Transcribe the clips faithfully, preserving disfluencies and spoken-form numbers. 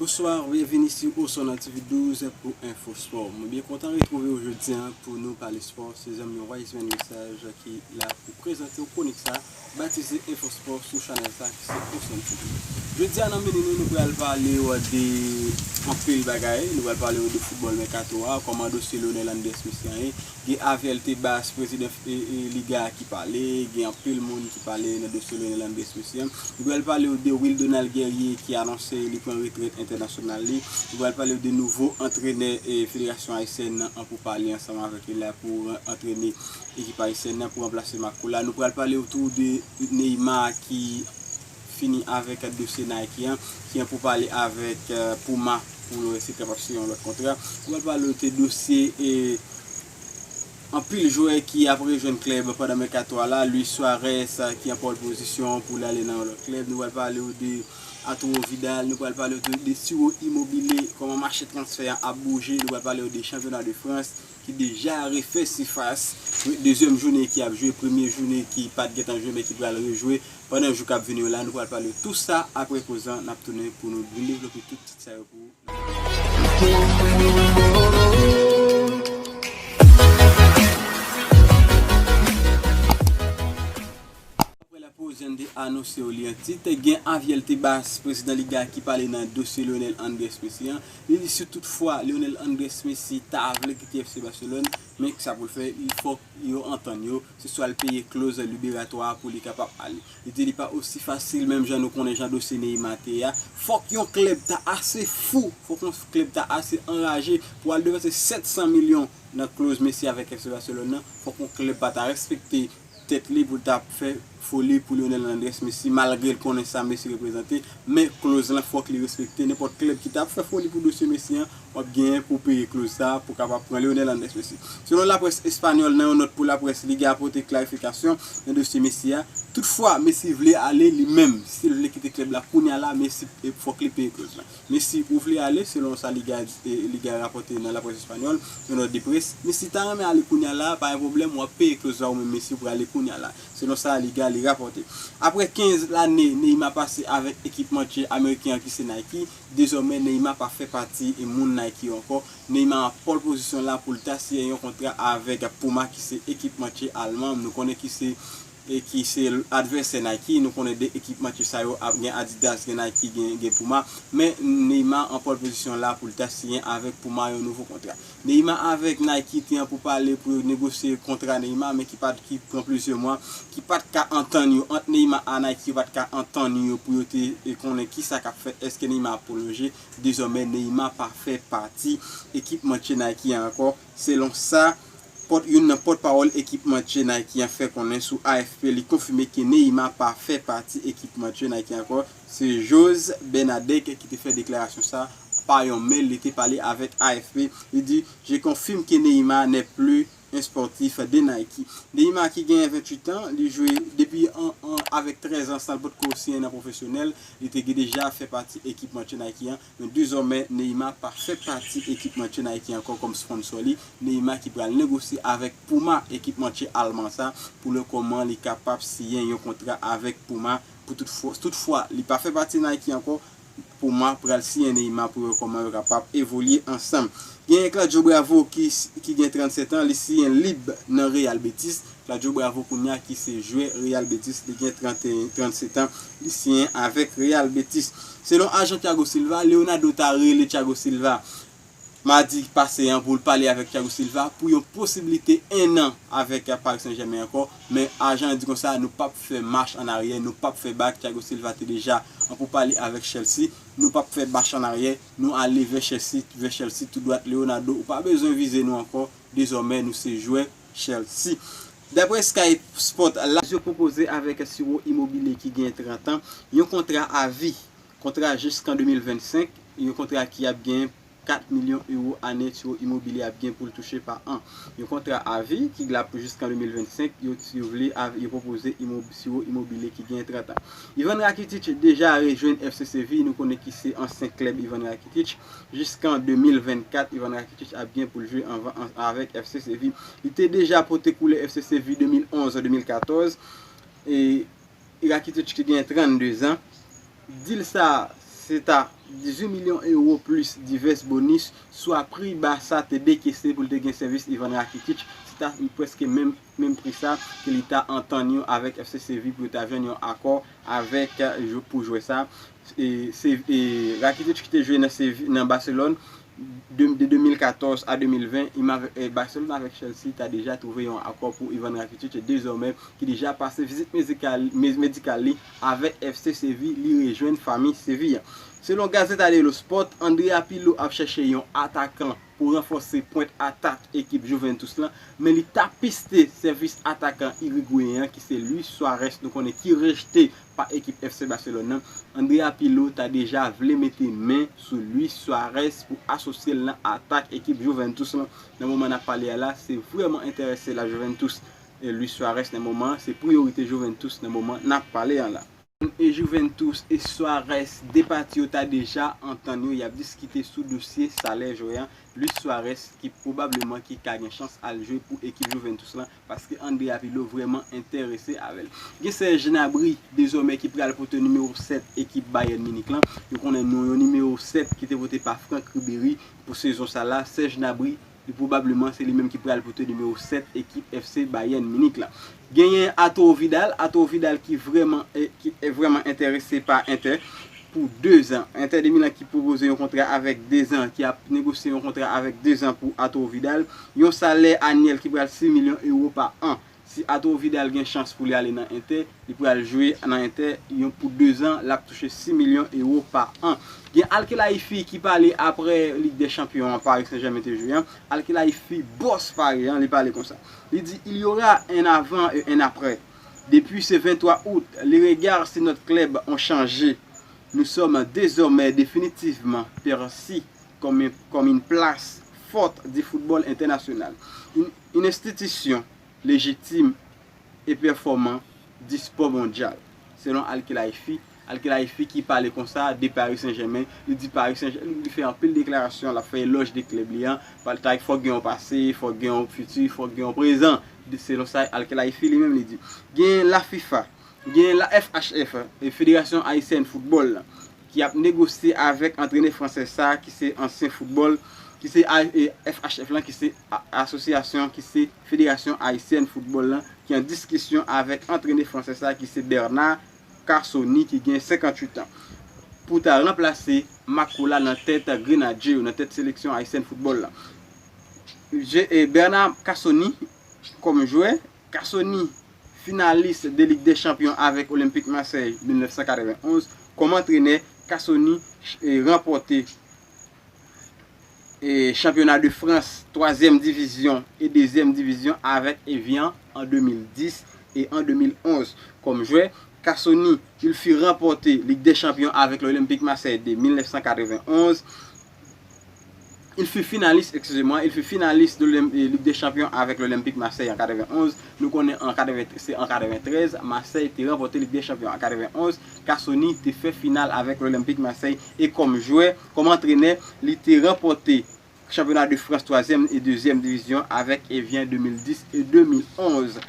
Bonsoir, bienvenue sur Osona T V douze pour Info Sport. Mwen byen kontan retwouve w jodi a pou nou pale spò. Se zanmi w Wiseman Lesage ki la pou prezante w kwonik sa, batize Info Sport sou chanèl sa ki se Osona T V. Jodi a nan meni nou, nou pral pale w de anpil bagay. Nou pral pale w de foutbòl mèkato a, kòman dosye Lionel Andrés Messi an ye. Gen Javier Tebas, prezidan, e, e, Liga a ki pale, gen anpil moun ki pale nan dosye Lionel Andrés Messi an. Nou pral pale w de Wildonald Guerrier ki anonse li pran retrèt entènasyonal li. Nou pral pale w de nouvo antrenè, e, Federasyon Ayisyèn nan an pou pale ansanm avèk li la pou antrene ekip ayisyèn nan pou ranplase Marc Colas. Nou pral pale w tou de Neymar ki fini avèk dosye Nike an, ki an pou pale avèk, e, Puma pou l wè si l kapab siyen yon lòt kontra. Nou pral pale w de dosye, e, anpil jwè ki ap rejwenn klèb pandan mèkato a la, Luis Suarez, e, ki an pòl pozisyon pou l ale nan yon lòt klèb. Nou pral pale w de Arturo Vidal, nou pral pale w de, de Ciro Immobile, kòman mache transfè a ap bouje, nou pral pale w de chanpyona de Frans ki deja refè sifas, dezyèm jounen ki ap jwe, premye jounen ki pa t gentan jwe men ki pral rejwe pandan jou k ap vini yo la, nou pral pale w tou sa apre poz lan, n ap tounen pou nou vin devlope tout tit sa yo pou ou. Apre la poz, jan n te anonse w li an tit, gen Javier Tebas, prezidan Liga, ki pale nan dosye Lionel Andrés Messi an. Li di si toutfwa Lionel Andrés Messi ta vle kite F C Barcelone, men sa pou l fè, il fòk yo antann yo, se swa l peye kloz liberatwa pou li kapab ale. Li di li pa osi fasil, menm jan nou konnen jan dosye Neymar te ye a. Fòk yon klèb ta ase fou, fòk yon klèb ta ase anraje pou al depanse sèt san milyon nan kloz Messi avèk F C Barcelone nan. Fòk yon klèb pa ta respekte tèt li pou l ta fè foli pou Lionel Andrés Messi, malgre l konnen sa Messi reprezante, men kloz lan fòk li respekte. Nenpòt klèb ki ta ap fè foli pou dosye Messi an, w ap genyen pou peye kloz sa a pou kapab pran Lionel Andrés Messi. Selon laprès espanyòl, nan yon nòt pou laprès, Liga a pote klarifikasyon nan dosye Messi a. Toutfwa, Messi vle ale li menm. Si l vle kite klèb la kounye a la, Messi, e, fòk li peye kloz la. Messi, ou vle ale, selon sa Liga, e, Liga rapòte nan laprès espanyòl, yon nòt de près. Messi ta renmen ale kounye a la, pa gen pwoblèm, w ap peye kloz la ou menm Messi pou ale kounye a la. Selon sa Liga li rapòte. Apre kenz lane Neymar pase avèk ekipmantye ameriken an ki se Nike, dezòmè Neymar pa fè pati e moun Nike yo ankò. Neymar an pòl pozisyon la pou l ta siyen yon kontra avèk Puma ki se ekipmantye alman. Nou konnen ki se, e ki se advèsè Nike. Nou konnen de ekipmantye sa yo ap gen Adidas, gen Nike, gen, gen Puma. Men Neymar an pòl pozisyon la pou l ta siyen avèk Puma yon nouvo kontra. Neymar avèk Nike te an pou pale pou yo negosye kontra Neymar, men ki pa t, ki pran plizyè mwa, ki pa t ka antann yo ant Neymar a Nike, yo pa t ka antann yo pou yo te, e, konnen kisa k ap fèt, èske Neymar ap pwolonje. Dezòmè, Neymar pa fè pati ekipmantye Nike an ankò, selon sa pòt, youn nan pòtpawòl ekipmantye Nike an fè konnen sou A F P, li konfime ke Neymar pa fè pati ekipmantye Nike ankò. Se Jose Bernadette ki te fè deklarasyon sa pa yon mail, li te pale avèk A F P. Li di, je confirme que Neymar n'est plus un sportif de Nike. Neymar ki genyen venntuit an, li jwe depi an, an, avèk trèz an san l potko siyen nan pwofesyonèl, li te gen deja fè pati ekipmantye Nike an. Men dezòmè, Neymar pa fè pati ekipmantye Nike ankò kòm sponsò li. Neymar ki pral negosye avèk Puma, ekipmantye alman sa, pou lè kòman li kapab siyen yon kontra avèk Puma pou tout fwa, toutfwa li pa fè pati Nike ankò. Puma pral siyen Neymar pou wè kòman yo kapab evolye ansanm. Gen Claudio Bravo ki, ki gen trannsèt an, li siyen lib nan Real Betis. Claudio Bravo kounye a ki se jwè Real Betis, li gen trant, trannsenk an, li siyen avèk Real Betis. Selon ajan Thiago Silva, Leonardo ta rele Thiago Silva madi pase an pou l pale avèk Thiago Silva pou yon posiblite en an avèk Paris Saint-Germain ankò. Men ajan an di konsa, nou p ap fè mach an aryè, nou p ap fè bak. Thiago Silva te deja an pou pale avèk Chelsea. Nou p ap fè mach an aryè, nou ale vè Chelsea, vè Chelsea tou dwat. Leonardo, ou pa bezwen vize nou ankò. Dezòmè, nou se jwè Chelsea. Daprè Sky Sport, Lazio pwopoze avèk Ciro Immobile ki gen trant an, yon kontra a vi, kontra jiskan de mil vennsenk, yon kontra ki ap gen kat milyon ewo ane Ciro Immobile ap gen pou l touche pa an. Yon kontra a vi ki la pou jiskan de mil vennsenk, yo, yo vle av-, yo pwopoze Immo-, Ciro Immobile ki gen trant an. Ivan Rakitic deja rejwenn F C Seville, nou konnen ki se ansyen klèb Ivan Rakitic. Jiskan de mil vennkat, Ivan Rakitic ap gen pou l jwe anvan, an, avèk F C Seville. Li te deja pote koulè F C Seville de mil onz, de mil katòz. E Rakitic ki gen trannde zan. Deal sa, Se ta dizuit milyon ewo plis divès bonis swa pri Barça te dekese pou l te gen sèvis Ivan Rakitic. Se ta prèske menm, menm pri sa ke li ta antann yo avèk F C Seville pou yo ta jwenn yon akò avèk, e, pou jwè sa. E, se, e, Rakitic ki te jwe nan Seville, nan Barcelone, de, de de mil katòz a de mil ven, e, Barcelone avèk Chelsea ta deja twouve yon akò pou Ivan Rakitic e dezòmè ki deja pase vizit medikal, me-, medikal li avèk F C Seville, li rejwenn fanmi Sevilla. Selon Gazzetta dello Sport, Andrea Pirlo ap chèche yon atakan pou ranfòse pwent atak ekip Juventus lan, men li ta piste sèvis atakan irigweyen an ki se Luis Suarez, nou konnen ki rejte pa ekip F C Barcelone nan. Andrea Pirlo ta deja vle mete men sou Luis Suarez pou asosye l nan atak ekip Juventus lan. Nan moman n ap pale a la, se vrèman enterese la Juventus. E Luis Suarez nan moman an, se priyorite Juventus nan moman n ap pale an la. E Juventus e Suarez, de pati yo ta deja antann yo, y ap diskite sou dosye salè jwè an. Luis Suarez ki pwobableman ki ka gen chans al jwe pou ekip Juventus lan, paske Andrea Pirlo vrèman enterese avè l. Gen Serge Gnabry dezòmè ki pral pote nimewo sèt ekip Bayern Munich lan. Nou konnen non yon nimewo sèt ki te pote pa Franck Ribéry pou sezon sa la. Serge Gnabry, li pwobableman se li menm ki pral pote nimewo sèt ekip F C Bayern Munich la. Genyen Arturo Vidal, Arturo Vidal ki vrèman, e, ki vrèman enterese pa Inter pou de zan. Inter de Milan ki pwopoze yon kontra avèk de zan, ki ap negosye yon kontra avèk de zan pou Arturo Vidal. Yon salè anyèl ki pral sis milyon ewo pa an. Si Arturo Vidal gen chans pou li ale nan Inter, li pral jwe nan Inter yon pou de zan, l ap touche sis milyon ewo pa an. Gen Al Khelaifi ki pale apre Lig dè Chanpyon an Paris Saint-Germain te jwe an. Al Khelaifi, bòs Paris an, li pale konsa. Li di, il y aura un avant et un après. Depuis ce vingt-trois août, les regards sur notre club ont changé. Nous sommes désormais définitivement perçus comme, un- comme une place forte du football international. Une, une institution légitime et performante du sport mondial. Selon Al Khelaifi, Al Khelaifi ki pale konsa de Paris Saint-Germain, li di Paris Saint-Germain, li fè anpil deklarasyon, l ap fè elòj de klèb li an, pa l ta fòk gen yon pase, fòk gen yon fiti, fòk gen yon prezan. De- Selon sa Al Khelaifi li menm li di. Gen la FIFA, gen la F H F, e Federasyon Ayisyèn Foutbòl la, ki ap negosye avèk antrenè fransè sa ki se ansyen foutbòl, ki se a- e F H F lan, ki se a- asosyasyon, ki se Federasyon Ayisyèn Foutbòl lan, ki an diskisyon avèk antrenè fransè sa ki se Bernard Cassoni ki gen senkanntuit an, pou ta ranplase Marc Cola nan tèt Grenadye yo, nan tèt seleksyon ayisyèn foutbòl la. Je- e Bernard Cassoni kòm jwè, Cassoni finalis de Lig dè Chanpyon avèk Olympique Marseille mil nèf san katrevenn onz, kòm antrenè, Cassoni, e, ranpòte e chanpyona de Frans twazyèm divizyon e dezyèm divizyon avèk Evian an de mil dis e an de mil onz. Kòm jwè, Cassoni, il fit remporter Ligue des Champions avec l'Olympique Marseille de mil nèf san katrevenn onz. Il fut finaliste, excusez-moi, il fut finaliste de l'Olymp- eh, Ligue des Champions avec l'Olympique Marseille en quatre-vingt-onze. Nou konnen an katreven, se an katreventrèz, Marseille te ranpòte Ligue des Champions an katrevenn onz. Cassoni te fè final avèk l'Olympique Marseille e kòm jwè, kòm antrenè, li te ranpòte chanpyona de Frans twazyèm e dezyèm divizyon avèk Evian de mil dis e de mil onz.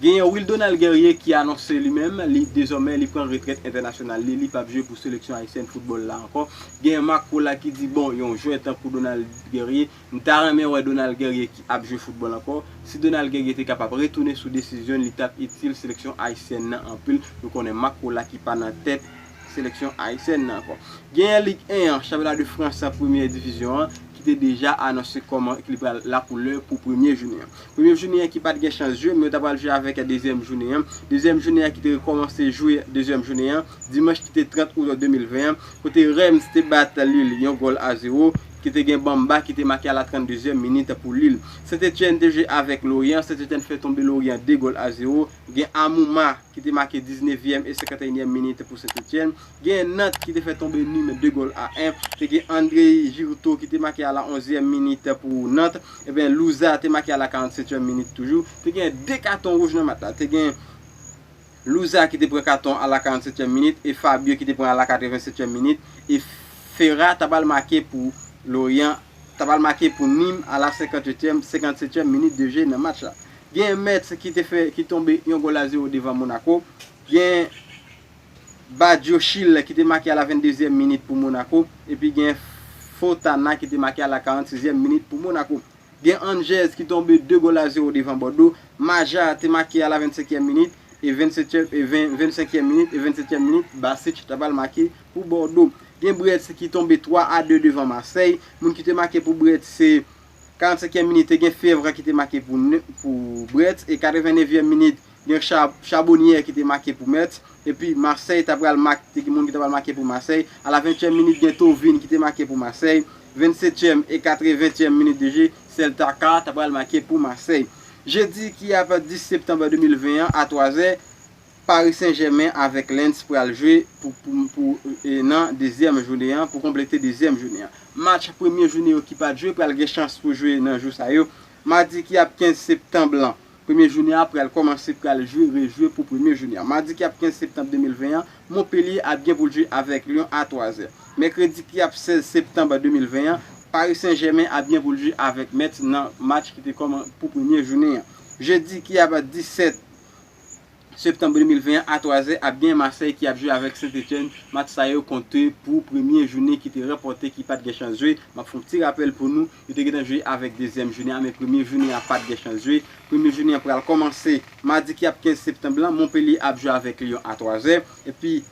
Genyen Wildonald Guerrier ki anonse li menm, li dezòmè li pran retrèt entènasyonal li, li p ap jwe pou seleksyon ayisyèn foutbòl la ankò. Genyen Marc Cola ki di bon, yon jwè tankou Donald Guerrier, m ta renmen wè Donald Guerrier ki ap jwe foutbòl ankò. Si Donald Guerrier te kapab retounen sou desizyon l, li t ap itil seleksyon ayisyèn nan anpil. Nou konnen Marc Cola ki pa nan tèt seleksyon ayisyèn nan ankò. Genyen Lig en an, chanpyona de Frans an premyè divizyon an, ki te deja anonse kòman ki li pral lakoulè pou premye jounen an. Premye jounen an ki pa t gen chans jwe, men yo ta pral jwe avèk dezyèm jounen an. Dezyèm jounen an ki te rekòmanse jwe dezyèm jounen an, dimanch ki te trant out de mil ven an, kote Reims te bat Lille yon gòl a zewo, ki te gen Bamba ki te make a la tranndezyèm minit pou Lille. Saint-Étienne te jwe avèk Lorient, Saint-Étienne fè tonbe Lorient de gòl a zewo, gen Amouma ki te make diznevyèm e senkanteyinyèm minit pou Saint-Étienne. Gen Nantes ki te fè tonbe Nîmes de gòl a en. Te gen André Girotto ki te make a la onzyèm minit pou Nantes. Ebyen, Louza te make a la karannsetyèm minit toujou. Te gen de katon wouj nan match la. Te gen Louza ki te pran katon a la karannsetyèm minit e Fabio ki te pran a la katrevensetyèm minit. E Ferrat ta pral make pou Lorient, ta pral make pou Nîmes a la senkantuityèm, senkannsetyèm minit de jeu nan match la. Gen Metz ki te fè, ki tonbe yon gòl a zewo devan Monaco. Gen Badio Chil ki te make a la venndezyèm minit pou Monaco, epi gen Fofana ki te make a la karannsizyèm minit pou Monaco. Gen Angers ki tonbe de gòl a zewo devan Bordeaux. Maja te make a la vennsenkyèm minit e vennsetyèm e ven vennsenkyèm minit e vennsetyèm minit, Basic ta pral make pou Bordeaux. Gen Brest ki tonbe twa a de devan Marseille. Moun ki te make pou Brest se karannsenkyèm minit, te gen Fevre ki te make pou pou Brest e katrevennevyèm minit, gen Charbonnier ki te make pou Metz. Epi Marseille ta pral make, te gen moun ki ta pral make pou Marseille. A la ventyèm minit, gen Thauvin ki te make pou Marseille. Vennsetyèm e katreventyèm minit de je, Celta K ta pral make pou Marseille. Jedi ki ap dis septanm de mil ven an a twazè, Paris Saint-Germain avèk Lens pral jwe pou, pou, pou, e, nan dezyèm jounen an, pou konplete dezyèm jounen an. Match premye jounen yo ki pa t jwe pral gen chans pou jwe nan jou sa yo. Madi ki ap kenz septanm lan, premye jounen an pral kòmanse, pral jwe, rejwe pou premye jounen an. Madi ki ap kenz septanm de mil ven an, Montpellier ap gen pou l jwe avèk Lyon a twazè. Mèkredi ki ap sèz septanm de mil ven an, Paris Saint-Germain ap gen pou l jwe avèk Metz nan match ki te kòman pou premye jounen an. Jedi ki ap disèt septanm de mil ven an a twazè, ap gen Marseille ki ap jwe avèk Saint-Étienne. Match sa yo konte pou premye jounen ki te ranpòte, ki pa t gen chans jwe. M ap fè yon ti rapèl pou nou, yo te gentan jwe avèk dezyèm jounen an, men premye jounen an pa t gen chans jwe. Premye jounen an pral kòmanse madi ki ap kenz septanm lan. Montpellier ap jwe avèk Lyon a twazè. Epi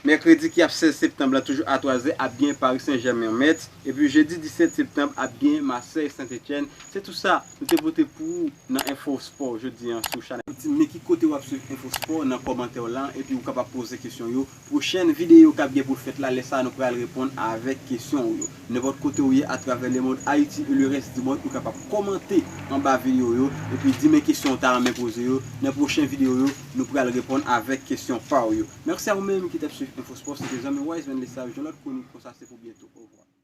mèkredi ki ap sèz septanm lan, toujou a twazè, ap gen Paris Saint-Germain Metz. Epi jedi disèt septanm, ap gen Marseille Saint-Étienne. Se tou sa nou te pote pou ou nan Enfo Spò jodi an sou chanèl. Di m men ki kote w ap swiv Enfo Spò nan kòmantè w lan, epi ou kapab poze kesyon yo. Pwochèn videyo k ap gen pou l fèt la, lè sa a nou pral reponn avèk kesyon w yo. Nenpòt kote w ye atravè lemonn, Ayiti e lerès di mond, ou kapab kòmante anba videyo yo, epi di men kesyon w ta renmen poze yo. Nan pwochen videyo yo, nou pral reponn avèk kesyon pa w yo. Mèsi a ou menm ki t ap swiv Enfo Spò, se te zanmi Wiseman Lesage, yon lòt kwonik konsa se pou byento. Ovwa.